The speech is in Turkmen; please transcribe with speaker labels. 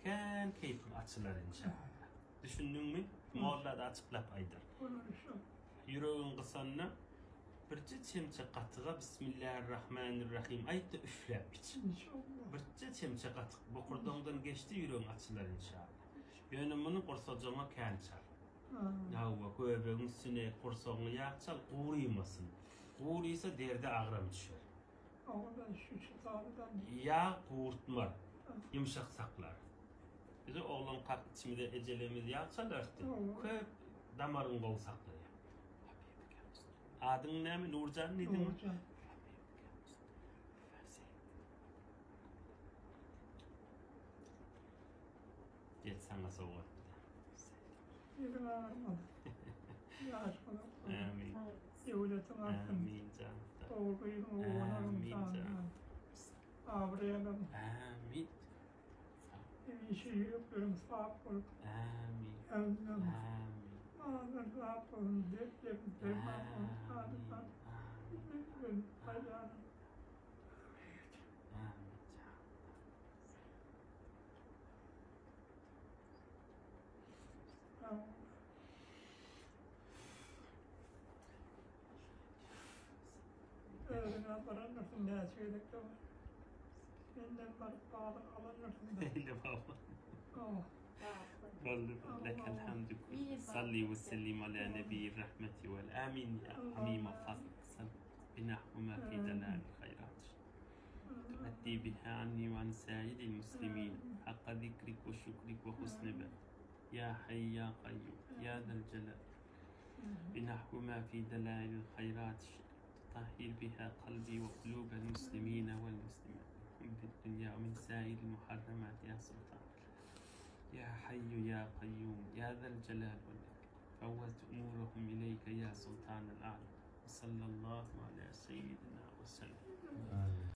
Speaker 1: Kän keýpiň açylar inşallah. Düşündiňmi? Molla-da açyklap aýdar. Ýüregiň gysanda birje çemçe gatyga Bismillahirrahmanirrahim aýt-da üfläp iç. Birje çemçe gatyk bokurdagyňdan geçdi ýüregiň açylar inşallah. Ýöne muny gursajygyňa kän çal. Hawa, göbegiň üstüne gursagyňy ýag çal, gurymasyn. Gurysa derde agram düşer. Ýag gurtmaz, ýumşak saklar. Bize oglankak içimize ejelerimiz ýag çalardy. Köp damaryňy gowy saklaýar. Adyň näme? Nurjan diýdiňmi?
Speaker 2: Nurjan.
Speaker 1: Gel saňa sowgat bir.
Speaker 2: Ýeriň agyrmaz. Ýaş bolup.
Speaker 1: Amin.
Speaker 2: Döwletiň artsyn.
Speaker 1: Amin jan.
Speaker 2: Ogul gyzyň owadan
Speaker 1: Amin jan.
Speaker 2: Abraýalyň.
Speaker 1: Amin.
Speaker 2: Hemişe ýürekleriň sap bolup.
Speaker 1: Amin.
Speaker 2: Amin.
Speaker 1: Amin.
Speaker 2: Mallar sap bolsun, dertleriň derman bolsun,
Speaker 1: Amin.
Speaker 2: Amin. Amin.
Speaker 1: Amin jan.
Speaker 2: Özüňe barandyrsyn näçe gezek de bar. Menden baryp balyk alandyrsyň.
Speaker 1: Eýle baba. Boldy. Lekel hamdu. Salli we sellim ala nebiyyir rahmeti vel amin ya amima fazl. Sal binahvu ma fi dalal hayrat. Tuaddi biha anni we an sairil muslimin hakka zikrik we şükrik we husni bel. Ya hayy ya kayyum ya zel celal. بنحو ما في دلائل الخيرات تطهر بها قلبي وقلوب المسلمين والمسلمات من حب الدنيا ومن سائر المحرمات يا سلطان يا حي يا قيوم يا ذا الجلال والإكرام فوت أمورهم إليك يا سلطان الأعلى وصلى الله على سيدنا وسلم.